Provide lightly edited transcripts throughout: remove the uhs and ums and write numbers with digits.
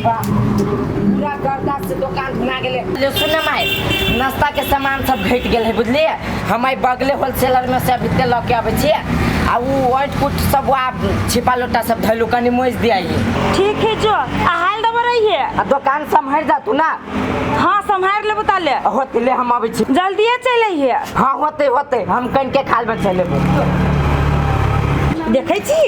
बा पूरा गर्दा से दोकान धुना गेलै। ले सुन ने माय, नाश्ता के सामान सब घटि गेल है बुझलिए। हम आई बगले होलसेलर में से अभी लऽ के अबै छियै आ उ ऐंठ कुट सब आब छिपा लोटा सब धैलू कनि मोजि दियाई। ठीक है जो आ हाल दबा रही है। आ दोकान सम्हरि जातू ना। हाँ सम्हार लेबो ताले। होते ले हम अबै छी। जल्दिए चलि अइहे। हाँ होते होते हम कनिके खाल में चलि एबो। देखै छी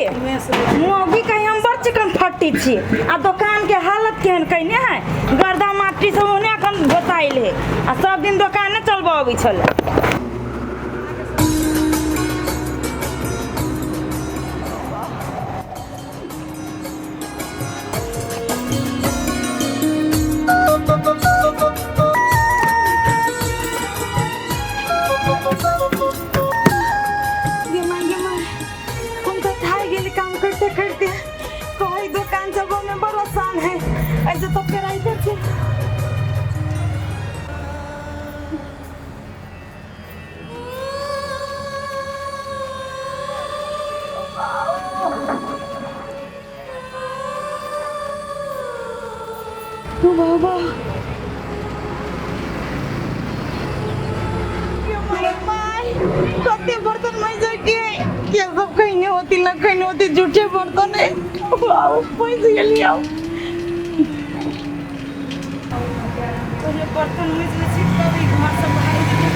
मौगी कहीं हम बड़ चिकन फट्टी छी आ दोकान के हालत केहन कइने है, गर्दा माटी सब ओने अखन गोताइल है आ सब दिन दोकाने चलबऽ अबै छलै। गे माय गे माय, हम तो थाक गेली काम करते करते। कही दुकान सब में बड़ आसान है ऐसे तो कराइते छे। बाबा कते बर्तन मैजा के के सब कहीं होती ना कहीं होती झूठे बर्तन है। वाओ पैसे गेली आओ पहले बर्तन मैज ले छी तब ई घर सब बहारि देबै।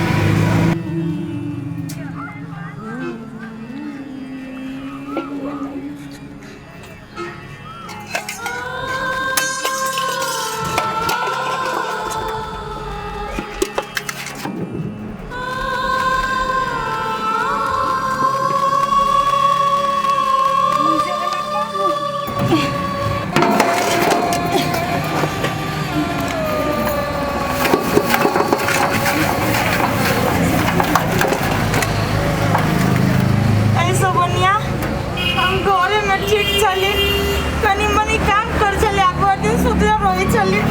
ऐसो बनिया हम घरे में ठीक छली, कनी मनी काम कर छली आ भरि दिन सुतले रहै छली।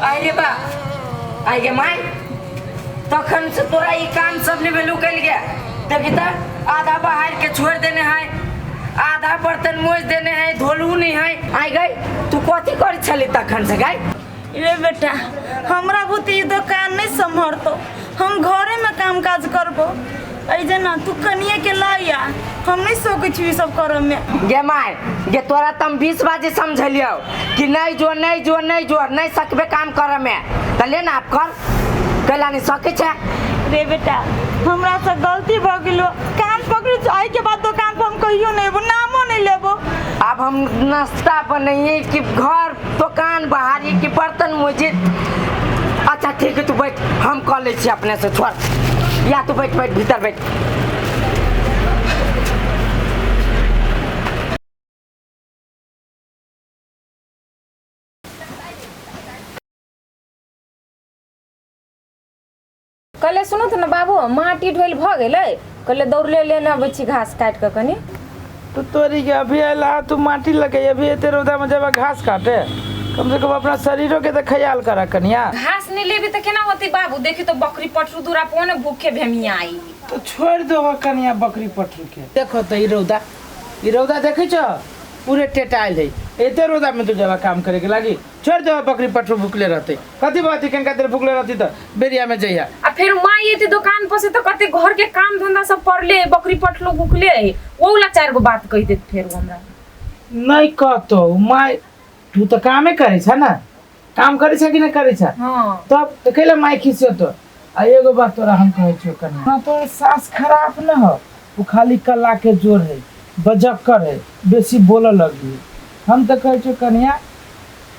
आइ रे बा, आइ गे माय, तखन से तोरा ई काम सब नहि भेलू कयल गे। देखी तऽ आधा बाहर के छोड़ देने है, आधा बर्तन मोज देने है, धोलू नहीं है। आइ गई तू कथी करै छली तखन से गई? रे बेटा, हमरा बुते ई दोकान नहीं सम्हरतो, हम घरे में काम काज करबो। ऐ जेना तू कनिए के लइया, हम नहीं सकै छी ई सब करऽ में। गे माय गे, तोरा त हम 20 बाजे समझलियौ कि नहीं जो नहीं जो नहीं जो नहीं सकबे काम करऽ में, त ले ना आप कर कैला नहीं सकै छै। रे बेटा, हमरा से गलती भ गेलो, कान पकड़ै छी, एहि के बाद दोकान पर हम कहियो नहीं एबो, नामो नहीं लेबो। अब हम नाश्ता बनैए कि घर दोकान बहारी कि बर्तन मोजे। अच्छा ठीक है तू बैठ, हम कर लै छी अपने से, छोड़ या तू बैठ बैठ भीतर बैठ। कहले सुनू तऽ ने बाबू, माटी ढोल भऽ गेलै, कहले दौड़ले लेने अबै छी घास काटि कऽ कनि। तो तोरी के अभी आयल हा तू माटी लगे, अभी एते रौदा में जेबा घास काटे, कम से कम अपना शरीरों के तो ख्याल करा कनिया। घास नहीं लेबी तऽ केना होतै बाबू, देखी तो बकरी पठरू दूरा पर ने भूखे भेमिया आई। तो छोड़ दो कनिया बकरी पठरू के। देखो तो ई रौदा, ई रौदा देखै छो पूरे टेटाइल है, एते रौदा में तू जेबा काम करे के लागी, छोड़ दो बकरी पठरू भूखले रहते, कथी बात है कनका देर भूखले रहती तो बेरिया में जइहा। आ फिर माई एते दुकान पर से तो कते घर के काम धंधा सब पड़ले, बकरी पठलो भूखले है, ओला चार गो बात कह देत फेर हमरा। नहीं कहतो माई, तू तो कामे करे छ ना, काम करे छ कि नहीं करे छ? हां। तब तो कैला माई खिसियो तो। आ एगो बात तोरा हम कहै छियो कनिया, ना तोर सास खराब न हो, वो खाली कला के जोर है, बजक्कर है, बेसी बोलऽ लगी। हम तो कहै छियो कनिया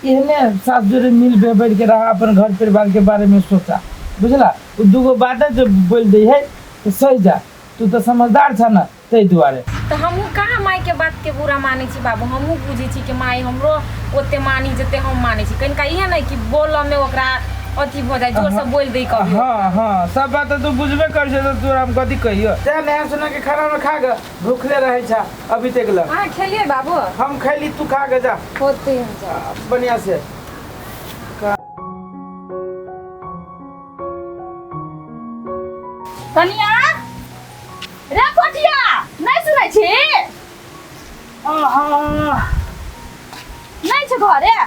एहने सास जोरे मिल बैठ के रहा, अपन घर परिवार के बारे में सोचा, बुझला? उ दूगो बात जो बोल दै है तो सही जा, तू तो समझदार छ ना, ताहि दुआरे। तऽ हमहूँ कहाँ मायके बातके बुरा मानै छी बाबू, हमहूँ बुझै छी कि माय हमरो ओते मानी जते हम मानै छी। कनिका इहे ने कि बोलऽमे ओकरा अथी भऽ जाइ, जोरसँ बोलि दै कभी। हाँ हाँ, सब बात तऽ तू बुझबे कर छै, तऽ तोरा हम कथी कहियो। जा नहा सोना के खाना उना खा के भूखले रहै छ अभी तक लग। अहाँ खेलियै बाबू? हम खैली, तू खा के जा। होते हम जा। बढ़िया से। कनिया रे पोटिया, नहीं सुनै छी? नहीं छै घरे?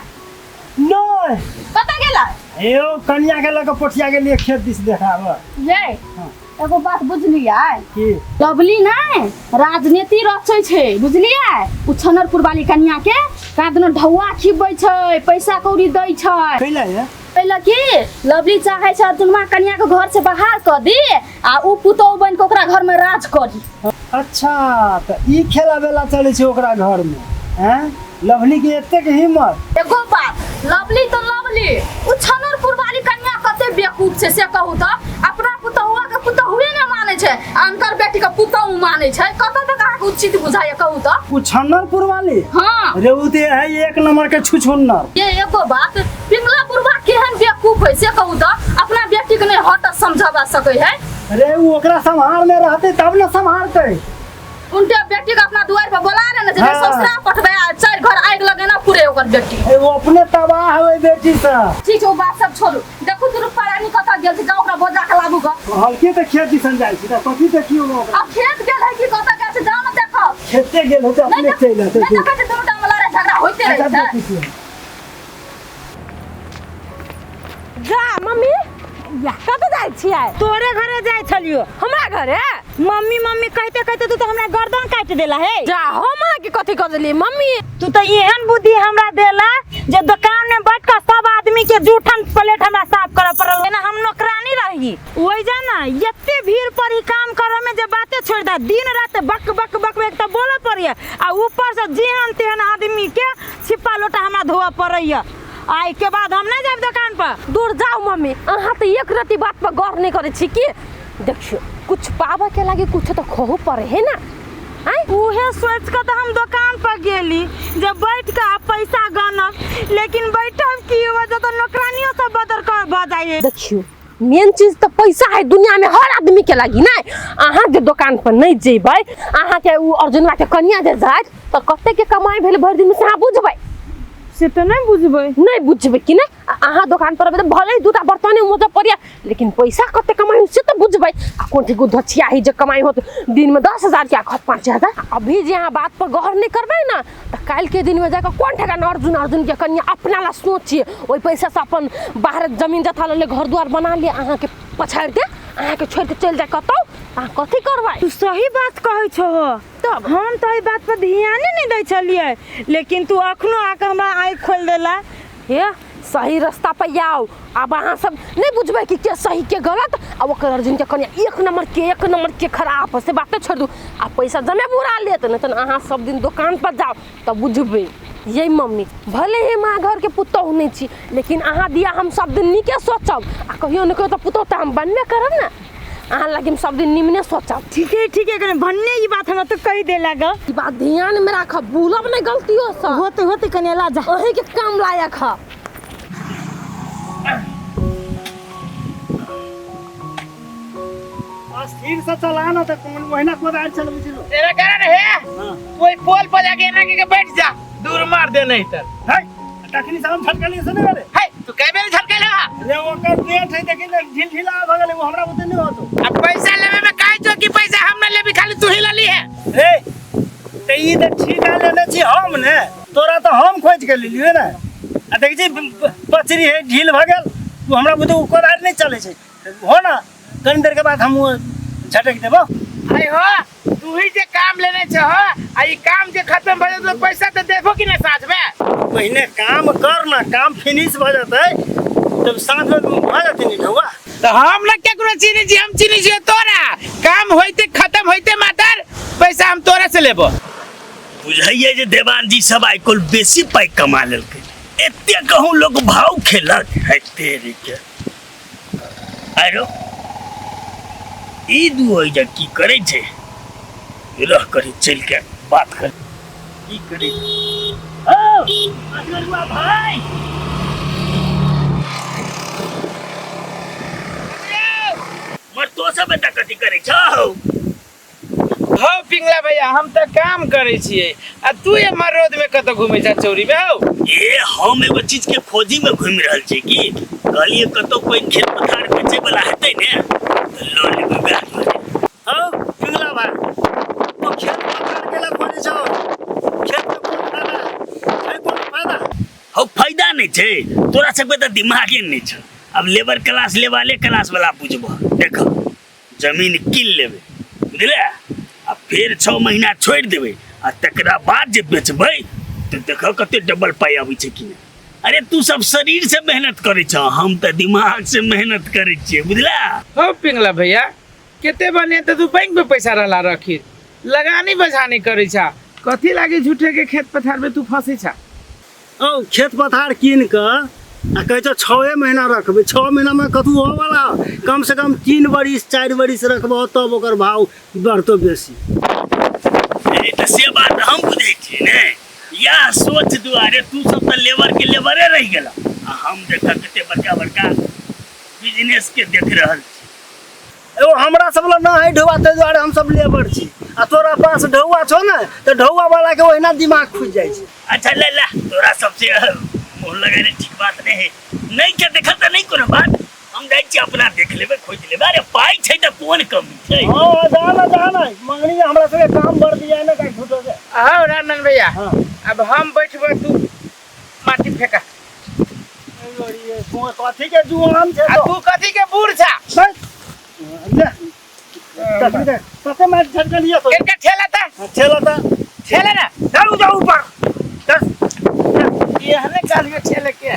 नहीं। कतऽ गेलै? यो कनिया के लऽ कऽ पोठिया गेलियै खेत दिस देखाबऽ। ये एगो बात बुझलियै? की? लवली नहीं राजनीति रचै छै, बुझलियै? उ छनरपुर वाली कनिया के कादनो ढौआ खिबै छै, पैसा कौड़ी दै छै। कैला ये? कैला कि लवली चाहे छै अर्जुनमा कनिया के घर से बाहर कऽ दी आ उ पुतोहु बनि के ओकरा घर में राज करी। अच्छा, तऽ ई खेला बेला चलै छै ओकरा घर में, हैं? लवली के एतेक हिम्मत? एगो बात, लवली तो लवली, उ छनरपुर वाली कन्या कते बेवकूफ छै से कहू तऽ? अपना पुतहुआ के पुतहुए ने मानै छै, अनकर बेटी के पुतहु मानै छै। कतऽ तक अहाँके उचित बुझाइए कहू तऽ? उ छनरपुर वाली? हाँ। रे उ तऽ है एक नंबर के छुछुन्नर। ये एगो बात, पिंगला बुढ़वा केहन बेवकूफ है से कहू तऽ? अपना बेटी के नहि हटत समझाबा सकै है। रे उ ओकरा सम्हार में रहतै तब ने सम्हारतै। उनके बेटी के अपना दुआर पर बोला रहे ने जे हाँ। ससुरा पठबे आ चारि घर आगि लगेना पूरे ओकर बेटी। ए, वो अपने तबाह होय बेटी से। ठीक छै, ओ बात सब छोड़ू, देखू दुनू प्राणी कतऽ गेल छै, जाउ ओकरा बजा के लाबू गऽ। हल्के तऽ खेत दिसन जाइ छी, तऽ कथी देखियौ ओकरा? आ खेत गेल है कि कतऽ गेल छै, जाउ ने देखब। खेते गेल होतै, अपने चलि एतै। नहि देखै छै दुनू टा में लड़ाइ झगड़ा होइते रहै अच्छा, छै। देखै छियै। जा मम्मी, कतऽ जाइ छियै? तोरे घरे जाइ छलियो। हमरा घरे? मम्मी मम्मी कहते कहते तू तो हमरा गर्दन काटि देला हे। जा, हम अहाँके कथी कऽ देलियै मम्मी? तू तो एहन बुद्धि हमरा देला जे दुकान में बैठ के सब आदमी के जूठन प्लेट हमरा साफ करऽ पड़ल, एना हम नौकरानी रही। वही जा ना एते भीड़ पर ही काम करऽ में जे बाते छोड़ दे, दिन रात बक बक बक बक तऽ बोलऽ पड़ैया, आ ऊपर से जेहन तेहन आदमी के छिप्पा लोटा हमरा धोअ पड़ैया। आइ के बाद हम नहीं जायब दुकान पर। दूर जाओ मम्मी, अहाँ तऽ एक रति बात पर गौर नहीं करै छी की? देखियो, कुछ पाबऽ के लागी कुछ तऽ खोहू पड़े है ना। आँय? उहे सोच के तऽ हम दुकान पर गेली जे बैठ के आब पैसा गनब, लेकिन बैठब की वजह तऽ नौकरानियो सब बदर कर भऽ जाइए। देखियो, मेन चीज तऽ पैसा है दुनिया में हर आदमी के लागी ना। अहाँ जे दुकान पर नहीं जेबै, अहाँ के उ अर्जुनवा के कनिया जे जायत तऽ कते के कमाई भेल भरि दिन में से अहाँ बुझबै? से तऽ नहीं बुझबै। नहीं बुझबै कि नहीं? अहाँ दुकान पर अबै तऽ भले ही दूटा बर्तने मोजऽ पड़िया, लेकिन पैसा कते कमाई हो से तऽ बुझबै। आ कोन ठीक धछिया ही जे कमाई होत दिन में 10,000 के खत 5,000। अभी जे अहाँ बात पर गौर नहीं करबै ना तऽ काल्हि के दिन में जाकऽ कोन ठेकान अर्जुन अर्जुन के कनिया अपना ला सोचिए, ओहि पैसा से अपन बाहर जमीन जथा लऽ ले, घर द्वार बना ले, अहाँके पछाड़ि दे, अहाँके छोड़ि के चलि जाय कतौ, अहाँ कथी करबै? तू सही बात कहै छहो। तब हम तऽ एहि बात पर ध्याने नहीं दै छलियै, लेकिन तू अखनो आके हमरा आँखि खोलि देला। हे सही रास्ता पर आउ। आब अहाँ सब नहीं बुझबै कि के सही के गलत, आ ओकर अर्जुन के कनिया एक नंबर के, एक नंबर के खराब से बाते छोड़ दू, आ पैसा जमे बुरा लेत नहीं तऽ अहाँ सब दिन दुकान पर जाओ तब बुझबै। ये मम्मी, भले ही माँ घर के पुतोहु नहीं छी, लेकिन अहाँ दिया हम सब दिन नीके सोचब, आ कहियो न कहियो तऽ पुतोहु तऽ हम बनबे करब ना, अहाँ लगे हम सब दिन निमने सोचब। ठीके ठीके कने भन्ने ई बात हमरा तो कहि देला ग। ई बात ध्यान में राखब, भूलब नहीं गलतियों से। होते होते कने ला जा। अहीं के काम लायक है। स्थिर से चला ना तो कौन महीना कोदार चलबै छी लो। तेरा कारण है? हाँ। कोई पोल पर जाके एना के बैठ जा, दूर मार दे नहीं तर। है, तखनी से हम झटकलियै से नहि भेलै? है, तू कै बेर झटकल हा? रे ओकर पेट है देखी ने ढिल ढिला भऽ गेलै, ओ हमरा बुते नहि होतो। अब पैसा लेवे में काहे छौ कि पैसा हम न लेबी, खाली तू ही लली है। रे तऽ ई तऽ ठीका लेने छी हम ने, तोरा तऽ हम खोजि के लेलियै ने। आ देखै छी पचरी है ढील भऽ गेल, ओ हमरा बुते ओ कोदारि नहि चलै छै। हो ना कनी देर के बाद हम झटक देबो। अरे हो, तू ही जे काम लेने छह, आ ई काम जे खत्म भ जेतौ पैसा तऽ देबो कि नहि साँझ में? पहिने काम कर ना, काम फिनिश भ जेतै तब साँझ में भ जेतै नी ढौआ। तऽ हम ना केकरो चिन्है छी, हम चिन्है छियै तोरा। काम होइते खत्म होइते मातर पैसा हम तोरा से लेबो। बुझाइए जे देवान जी सब आइ काल्हि बेसी पाइ कमा लेलकै। एते कहूँ लोग भाव खेलक है तेरी के। आरो ई दू ओइजा की करै छै, रह करी चलि के बात कर की करै। ओ असगरुआ भाई, मर तो सब एतऽ कथी करै छौ? हौ पिंगला भैया, हम तऽ काम करै छियै आ तू एम्हर रोड में कतऽ घूमै छा चौरी में? हौ ए हम एगो चीज के खोजी में घूमि रहल छी की कहलिए कतौ कोई खेत पथार बेचे वाला हेतै ने तऽ लऽ लेबै वएह दुआरे। हौ पिंगला भाई, तो खेत पथार केला खोजै छौ? खेत में कोन फायदा है? कोन फायदा? हौ फायदा नहि छै, तोरा सबके तऽ दिमागे नहि छौ। आब लेबर क्लास लेवाले क्लास वाला बुझबह। देख जमीन कीन लेबै बुझले, आ फेर 6 महीना छोड़ि देबै आ तकरा बाद जे बेचबै तऽ देखह कते डबल पाइ अबै छै कि नहि। अरे तू सब शरीर से मेहनत करै छह, हम तऽ दिमाग से मेहनत करै छियै बुझला। हौ पिंगला भैया, कते बढ़िया तऽ तू बैंक में पैसा रहला रखी, लगानी बझानी करै छा, कथी लागी झूठे के खेत पथार में तू फंसै छा? औ खेत पथार कीन कऽ आ कहै छौ 6 महीना रखबै, 6 महीनामे कतहु होवला? कम से कम 3 बरिस 4 बरिस रखबहो तब ओकर भाव बढ़तो बेसी। ए तऽ से बात हम बुझै छियै ने, इएह सोच दुआरे तू सब तऽ लेबर के लेबरे रहि गेला आ हम देख कते बड़का बड़का बिजनेस के देख रहल छी। एगो हमरा सब लग ना है ढौआ, ताहि दुआरे हम सब लेबर छी, आ तोरा पास ढौआ छौ ने तऽ ढौआ वाला के ओहिना दिमाग खुजि जाइ छै। अच्छा ले ले, तोरा सबसे मुँह लगेने ठीक बात नहीं है। नहीं के देखल तऽ नहीं कोनो बात, हम जाइ छी अपना देख लेबै खोजि लेबै। अरे पाइ छै तऽ कोन कमी छै? हाँ जा ना जा ना, मंगनी में हमरा सबके काम बढ़ दिया ना का झूठो के। हौ रामनंद भैया, हाँ। अब हम बैठबो तू माटी फेंका। कथी के जुआन छै? आ तू कथी के बूढ़ छा? बस ले तखनी कते मार झटकलिए तो इनका ठेला ता, ठेला ता, ठेला ना जाऊ जाऊ ऊपर दस ये हमें कहलिए ठेले के।